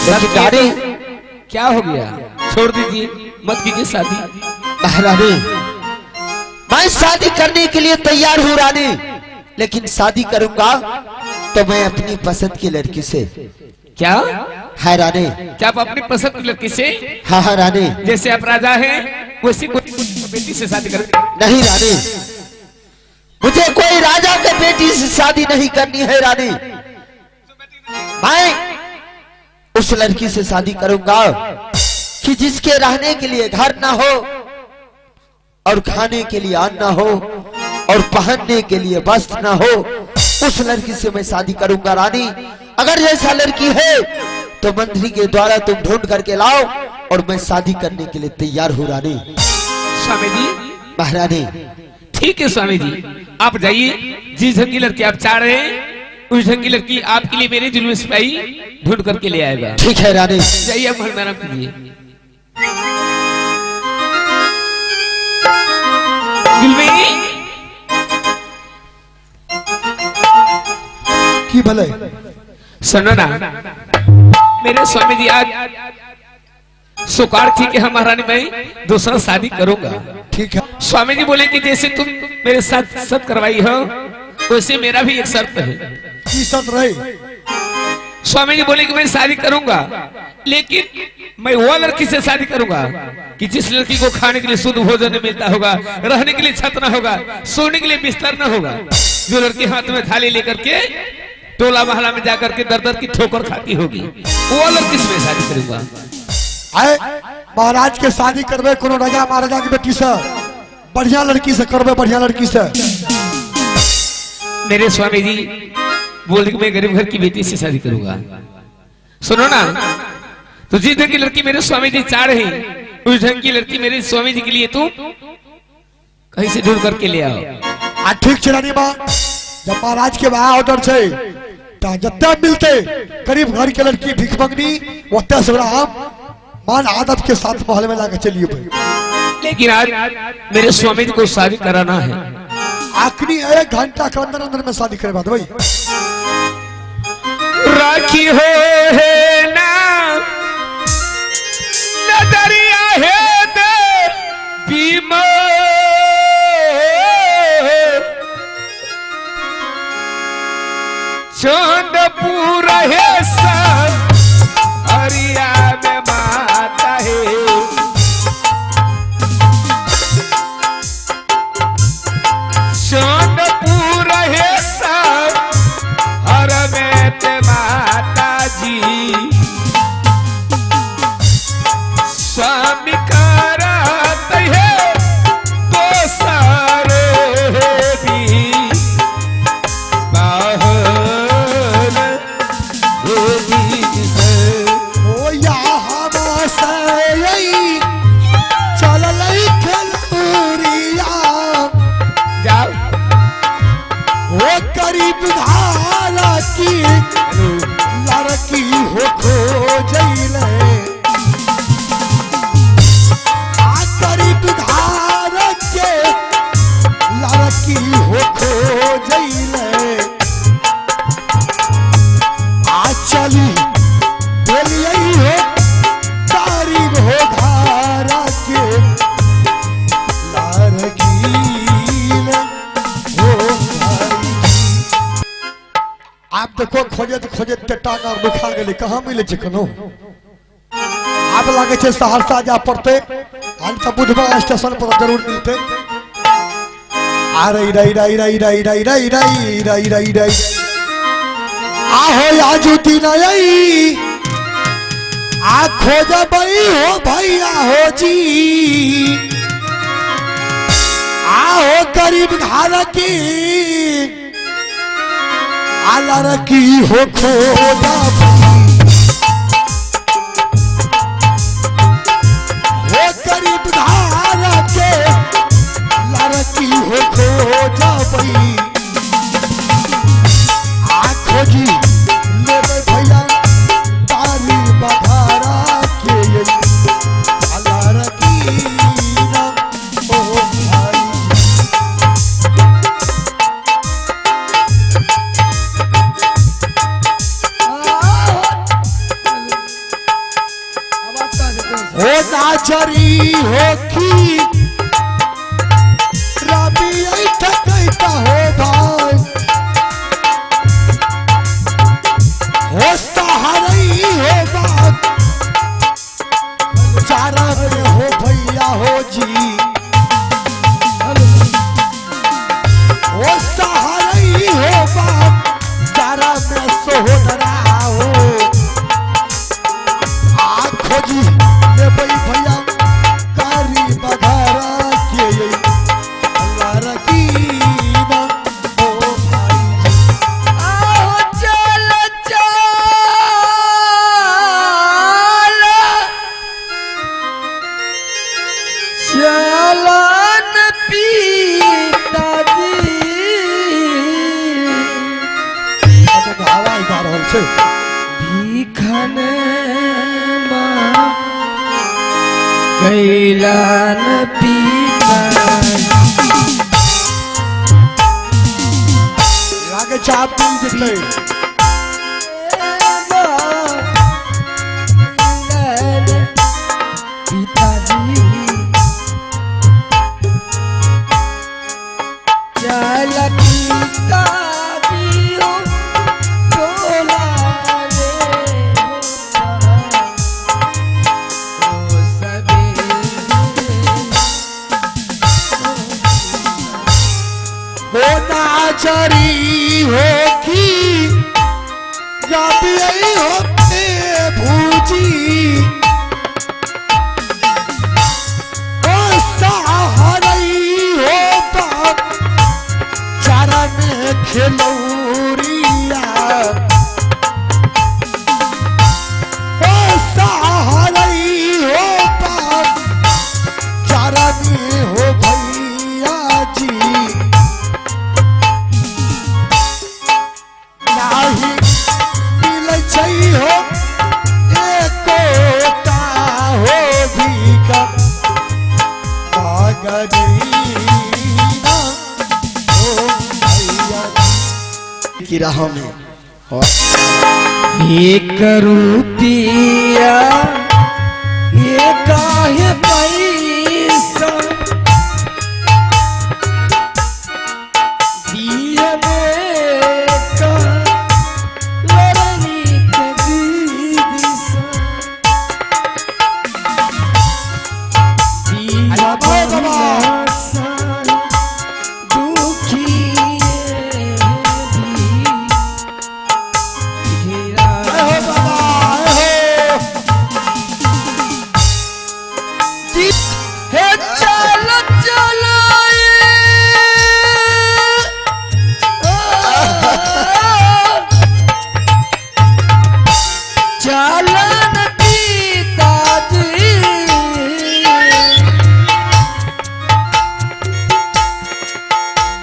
लेकिन रानी क्या हो गया? छोड़ दीजिए, मत कीजिए शादी। महारानी, मैं शादी करने के लिए तैयार हूँ रानी, लेकिन शादी करूंगा तो मैं अपनी पसंद की लड़की से। क्या है रानी? क्या आप अपनी पसंद की लड़की से? हाँ हाँ रानी। जैसे आप राजा हैं वैसी कोई बेटी से शादी करेंगे? नहीं रानी, मुझे कोई राजा के बेटी से शादी नहीं करनी है रानी। मैं उस लड़की से शादी करूंगा कि जिसके रहने के लिए घर ना हो और खाने के लिए अन्न ना हो और पहनने के लिए वस्त्र ना हो, उस लड़की से मैं शादी करूंगा रानी। अगर ऐसा लड़की है तो मंत्री के द्वारा तुम ढूंढ करके लाओ और मैं शादी करने के लिए तैयार हूँ रानी। स्वामी जी। महारानी। ठीक है स्वामी जी, आप जाइए, जिस ढंग की लड़की आप चाह रहे हैं उस ढंग की लड़की आपके लिए मेरे जुल्म सिपाही ढूंढ करके ले आएगा। ठीक है रानी। जाइए, आप महल में आराम कीजिए। जुल्मी की भले? सुनो ना, मेरे स्वामी जी आज सुकार थी कि हम महारानी मैं दूसरा शादी करूंगा। ठीक है। स्वामी जी बोले कि जैसे तुम मेरे साथ शर्त करवाई हो वैसे मेरा भी एक शर्त है। की शर्त रही? स्वामी जी बोले कि मैं शादी करूंगा, लेकिन मैं वो लड़की से शादी करूंगा कि जिस लड़की को खाने के लिए शुद्ध भोजन नहीं मिलता होगा, रहने के लिए छत ना होगा, सोने के लिए बिस्तर ना होगा, जो लड़की हाथ में थाली लेकर के टोला मोहल्ला में जाकर के दर दर की ठोकर खाती होगी, वो लड़की से मैं शादी करूंगा। आए महाराज के शादी करबे कोनो राजा महाराजा के बेटी से, बढ़िया लड़की से करबे, बढ़िया लड़की से। मेरे स्वामी जी बोले कि मैं गरीब घर की बेटी से शादी करूंगा। सुनो ना, तो जिस ढंग की लड़की मेरे स्वामी जी चाह रहे हैं उस ढंग की लड़की मेरे स्वामी जी के लिए तू कहीं से ढूंढ करके ले आओ। आ ठीक छै रानी माँ, जब महाराज के वहाँ ऑर्डर छै त जते मिलते गरीब घर के लड़की भीख मंगनी ओते से हम मान आदब के साथ महल में लाके चलिए भाई। लेकिन आज मेरे स्वामी जी को शादी कराना है। आखिरी 1 घंटा के अंदर अंदर में शादी करवा दे भाई। राखी हो है ना नजरिया है दे बीमा चंदपुर है सब हरिया में माता है। चंदपुर है सब हर में ते माता जी स्वामी करत है तो सारे भी बाहर ओ या हम सई चललै खेलौरिया जाओ ओ गरीब घाला की लड़की हो खोजैले आ गरीब घर के लड़की हो खोजैले आ चली बोलिए हो गरीब हो घर के लड़की हो भाई। आप देखो खोजत खोजत ते टांग आर दुखा गेलै, कहाँ मिले छै कोनो। आब लागे छै सहरसा जा पड़ते, हम तऽ बुधबा स्टेशन पर जरूर मिलते। आ रही रही रही रही रही रही रही रही रही रही रही आहो आजू दिन आई आ खोजबई हो भैया हो जी आहो गरीब घर की आ लड़की हो खोजबई हो गरीब घर के लड़की हो खोजबई आ खोजी लेबै भैया तारी बघारा के आ लड़की ना ओ भाई। आ हो नाचरी हो की रवि ठकैता हो भाई हो सहारई हो बाप चारा में हो भैया हो जी हो सहारई हो बाप चारा में सोहदरा हो आ खोजी लेबै भैया कारी बघारा के लड़की ना हो भाई। आओ चल चल चलन पिताजी हवा जा रहल छै भीखन माँ कैलान पिता लागे छै आब मिल जेतै। पिताजी चल पिताजी हो टोला रे हो सबेरे हो नाचरी हो की रबियै हो ए भूजी हो सहारई हो बाप चारा में खेलौरिया हो सहारई हो बाप चारा में हो भैया जी नाही मिलै छै हो एकोटा हो भीखा पागरीना हो भैया की राहों में और एक रुपया एक है पैसा दिया बेटा लड़नी के दीदी सा दिया बाबा। सा दुखी भी जय हो बाबा जय हो। हे चल चल चलन पिताजी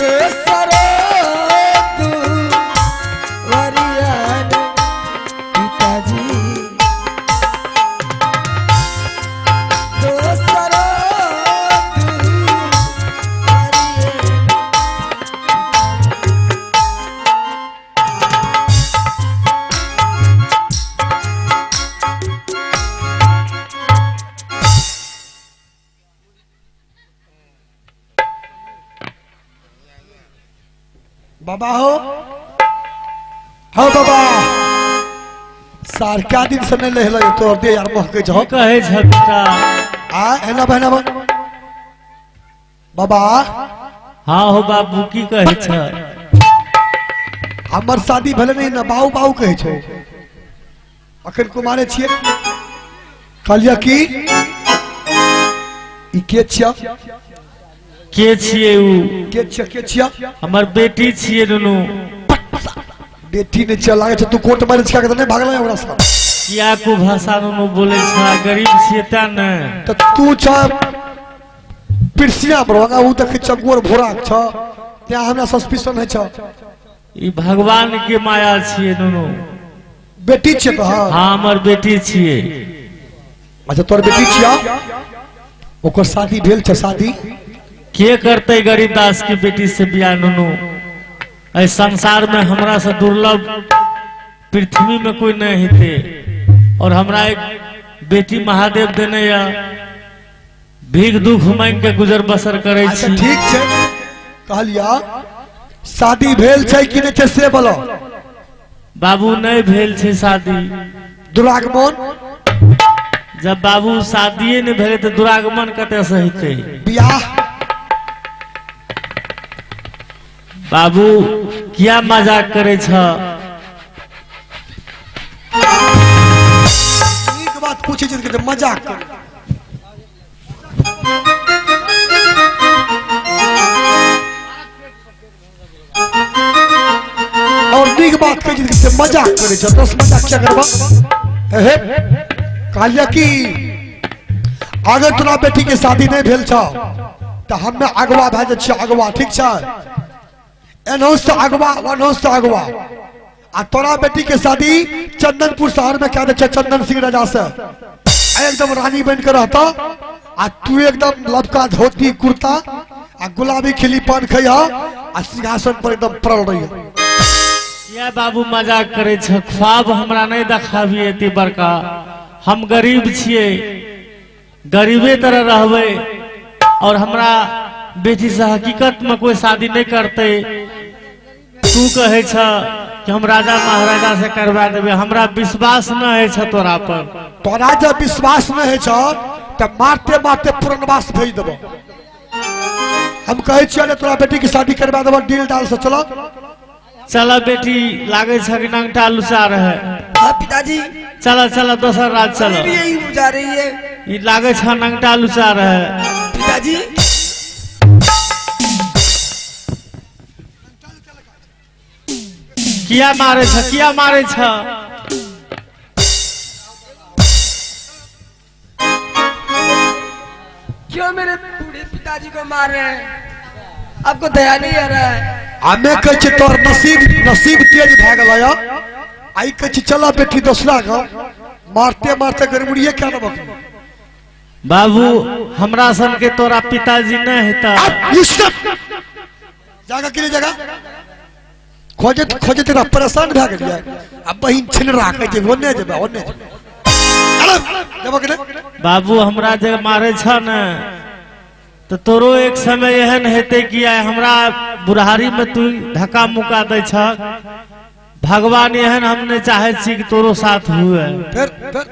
दोसरो तू वरियन पिताजी दोसरो तू वरियन। बाबा हो हो बाबा सार क्या दिन से नहीं लेहले तोर दे यार महकै छौ की कहै छ बेटा? आ एना बहना बाबा। हाँ हो बाबू, की कहै छ? हमर शादी भेलै नहीं ना बाऊ बाऊ कहै छौ अखन कुमारे छियै। कहलियै की ई के छियै? के छियै ऊ? के छियै के छियै? हमर बेटी छियै दुनू। बेटी नहि छियै लागै छै तू कोर्ट मैरिज कए के तऽ नहि भागलै ओकरा सँ? किया को भाषा दुनू बोलै छ? गरीब छियै तें ने। तऽ तू छ पिरसिया बरोगा ऊ देखै छ गोर भोरा छ तें हमरा सस्पिशन होइ छ। ई भगवान के माया छियै दुनू। बेटी छियै तऽ? हाँ हमर बेटी छियै। अच्छा तोर बेटी छियै, ओकर शादी भेल छै? शादी के करतै गरीबदास के बेटी से बियाह नुनू? एहि संसार में हमरा से दुर्लभ पृथ्वी में कोई नहीं हेतै। और हमरा एक बेटी महादेव देने या भीख दुख मांग के गुजर बसर करे अच्छा छी। ठीक छै, कहलिया शादी भेल छै कि नहि छै से बोलो। बाबू नहीं भेल छै शादी। दुरागमन? जब बाबू शादीए नहीं भेलै तऽ दुरागमन कतऽ से हेतै? बियाह? बाबू किया मजाक करे छ? नीक बात पूछै छै तऽ मजाक करे। और नीक बात कहै छै तऽ मजाक करे छ, दस मजाक क्या करबा? हे कहलिया कि अगर तोरा बेटी के शादी नहीं भेल छ तऽ हमे अगवा भए जाइ छियै, अगवा, ठीक छै? एनहु से अगवा ओनहु से अगवा, आ तोरा बेटी के शादी चंदनपुर शहर में कए दै छै चंदन सिंह राजा से, एकदम रानी बन के रहता, आ तू एकदम लबका धोती कुर्ता आ गुलाबी खिली पान खइह आ सिंहासन पर एकदम पड़ल रहिह। किया बाबू मजाक करे छ? ख्वाब हमरा नहीं देखाबी एते बड़का, हम गरीब छियै, गरीबे तरह रहबै, और हमरा बेटी से हकीकत में कोई शादी नहीं करते। तू कहे छ कि हम राजा महाराजा से करवा देबै, हमरा विश्वास न है छ तोरा पर। तोरा जब विश्वास न है छ तऽ मारते मारते पुरनवास भेज देबो। हम कहै छियै ने तोरा बेटी के शादी करवा देबो, डील डाल से चलो। चल बेटी, लागे छ कि नंगटा लुचा रहे। हाँ पिताजी। चल चल दोसर राज चल। भी यही बुझा रही है। ई लागे छ नंगटा लुचा रहे। पिताजी किया मारे छ? किया मारे छ? क्यों मेरे बूढ़े पिताजी को मार रहे हैं? आपको दया नहीं आ रहा है? हमे कहै छियै तोहर नसीब नसीब तेज भए गेलै, आई कहै छी चल बेटी दोसरा गाँव, मारते मारते गड़बड़िए क्या देबक। बाबू हमरा सन के तोरा पिताजी नहीं हेता। जगह के लिए जगह खोजत खोजत रह परेशान भए गेलियै, आ बहिन छिनरा कहै छै ओने जेबै ओने जेबै। अरे जेबक ने बाबू हमरा जे मारे छ ने तो तोरो एक समय एहन हेतै कि आइ हमरा बुढ़ारी में तू धक्का मुक्का दै छ। भगवान एहन हम नहीं चाहे छी कि तोरो साथ हुए। फिर फिर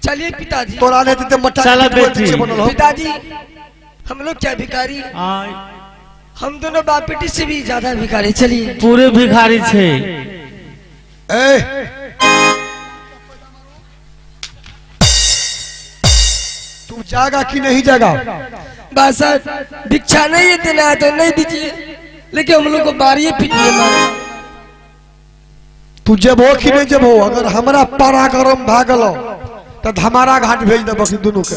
चलिए पिताजी। तोरा नहीं देते मट्टा चला बेटी। पिताजी हम लोग क्या भिखारी, हम दोनों बाप बेटी से भी ज्यादा भिखारी। चलिए पूरे भिखारी छे। ए तू जाएगा कि नहीं जाएगा? बादशाह भिक्षा नहीं देना है तो नहीं दीजिए, लेकिन हम लोग को बारिए पीटिए मारे। तू जब हो कि नहीं जब हो, अगर हमरा पारा गरम भए गेलो तो धमारा घाट भेज देबक दुनू के।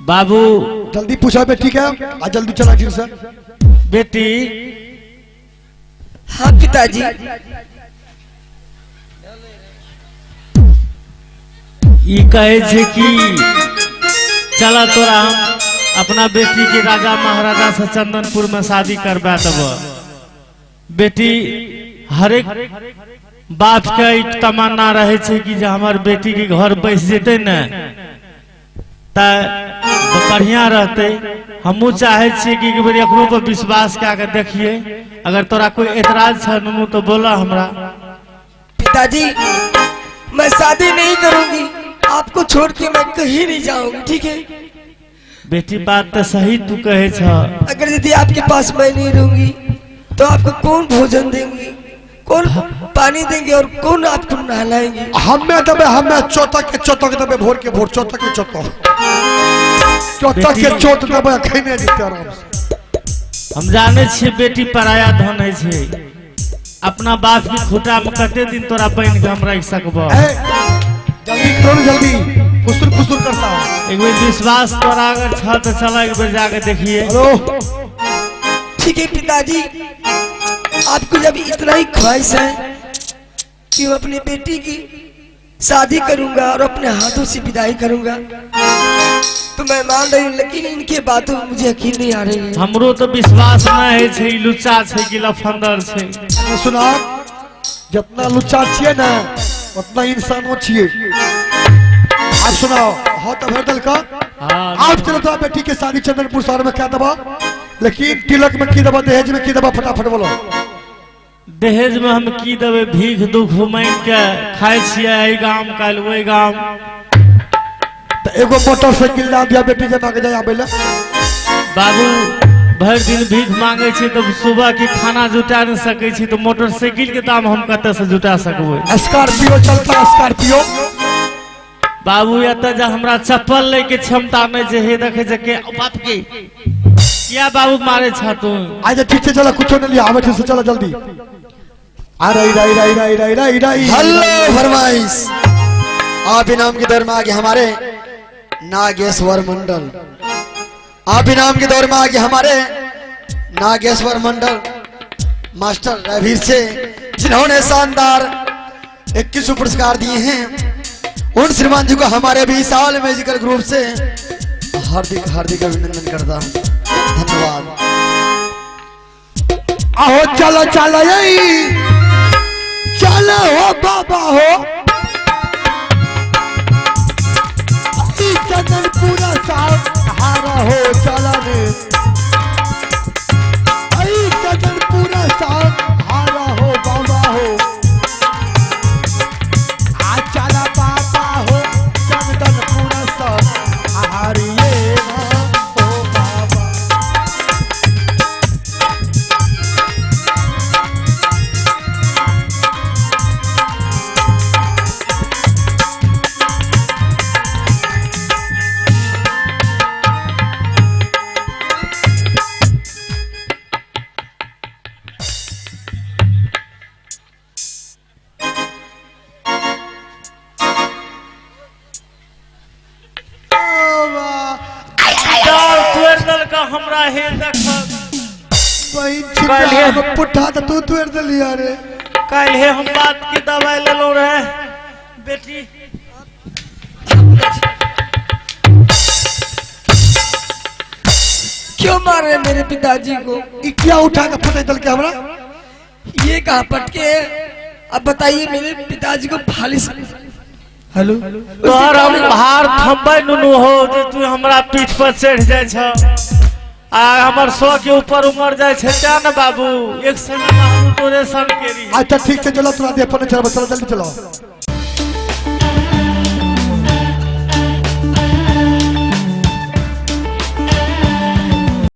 बाबू जल्दी पूछा बेटी के आ जल्दी चला जिन से। बेटी। हाँ पिताजी। ई कहे छे कि चला तोरा हम अपना बेटी के राजा महाराजा से चंदनपुर में शादी करवा देब। बेटी हरेक बाप के एक तमन्ना रहे छे कि जे हमर बेटी के घर बस जेते ने त बढ़िया रहते। हमहूँ चाहे छियै कि एक बेर एकरो पर विश्वास कए के देखिए। अगर तोरा कोई एतराज छ नुनू तो बोला हमरा। पिताजी मैं शादी नहीं करूंगी, आपको छोड़ के मैं कहीं नहीं जाऊंगी। ठीक है बेटी, बात तो सही तू कहे छ। अगर यदि आपके पास मैं नहीं रहूंगी तो आपको कौन भोजन देंगे, कौन पानी देंगे और कौन आपको नहलाएंगे? हमें दबे, हमें चौतक के चौतक दबे, भोर के भोर चौतक के चौतक चौतक के चोट दबे, खैने जीते आराम से। हम जाने छियै बेटी पराया धन है छे, अपना बाप की खूटा में कते दिन तोरा बन के हम रख सकबो। जल्दी करो ना, जल्दी फुसुर फुसुर करता है। एक बेर विश्वास तोरा अगर छ तो चला एक बेर जाके देखिए। हेलो ठीक है पिताजी, आपको जब इतना ही ख्वाहिश है कि मैं अपनी बेटी की शादी करूंगा और अपने हाथों से विदाई करूंगा तो मैं मान रही हूँ, लेकिन इनके बातों में मुझे यकीन नहीं आ रही है। हमरो तो विश्वास न है छे, लुच्चा छे कि लफंदर छे। सुना, जितना लुच्चा छिए ना उतना इंसानो छिए। आप सुनाओ हाँ तो भर दल का। हाँ आप चलो तो बेटी के शादी चंदनपुर शहर में क्या दबा, लेकिन तिलक में की दबा, दहेज में की दबा, फटाफट बोलो। दहेज में हम की देबै, भीख दुख मांगि के खाइ छियै, एहि गाम काल्हि ओहि गाम। तो एगो मोटरसाइकिल ला दिया बेटी जमा के जाय आबै ला। बाबू भरि दिन भीख मांगे छी तो सुबह के खाना जुटा नहीं सकै छी, तो मोटरसाइकिल के दाम हम कतऽ से जुटा सकबै। स्कॉर्पियो चलता, स्कॉर्पियो। बाबू एतऽ जे हमरा चप्पल लै के क्षमता नहीं छै, हे देखे छै के बाप के किया बाबू मारे छ तू। आज ठीक से चला, कुछो नहीं लिया, आवे ठीक से चला जल्दी। आ रही रही रही रही रही रही रही। हेलो फरमाइश, आप इनाम के दौर में आगे हमारे नागेश्वर मंडल, आप इनाम के दौर में आगे हमारे नागेश्वर मंडल मास्टर रवि से, जिन्होंने शानदार 21 पुरस्कार दिए हैं, उन श्रीमान जी को हमारे विशाल म्यूजिकल ग्रुप से हार्दिक हार्दिक अभिनंदन करता हूँ। धन्यवाद। आहो चलो चलो यही चलो हो बाबा हो, चंदनपुरा साहब हारा हो चला रे, चंदनपुरा साहब हारा हो बाबा हो, आ चला बाबा हो चंदनपुरा साहब हारिए हो बाबा। हमरा हे देख पुट्ठा तो तू तोड़ देलिया रे। काल्हे हम बात के दवाई लेलहुँ रहे बेटी। क्यों मार रहे मेरे पिताजी को? ई क्या उठा के फटे दल के हमरा? ये कहाँ पटके? अब बताइए मेरे पिताजी को फालिस। हेलो तोहर हम भार थम्बै नुनू हो जे तू हमरा पीठ पर चढ़ जाइ छ आ हमर 100 के ऊपर उमर जाइ छै तें ने बाबू। एक समय हम तोरे संग केरी। अच्छा ठीक से चलो, तोरा दे पर चलो, चलो जल्दी चलो।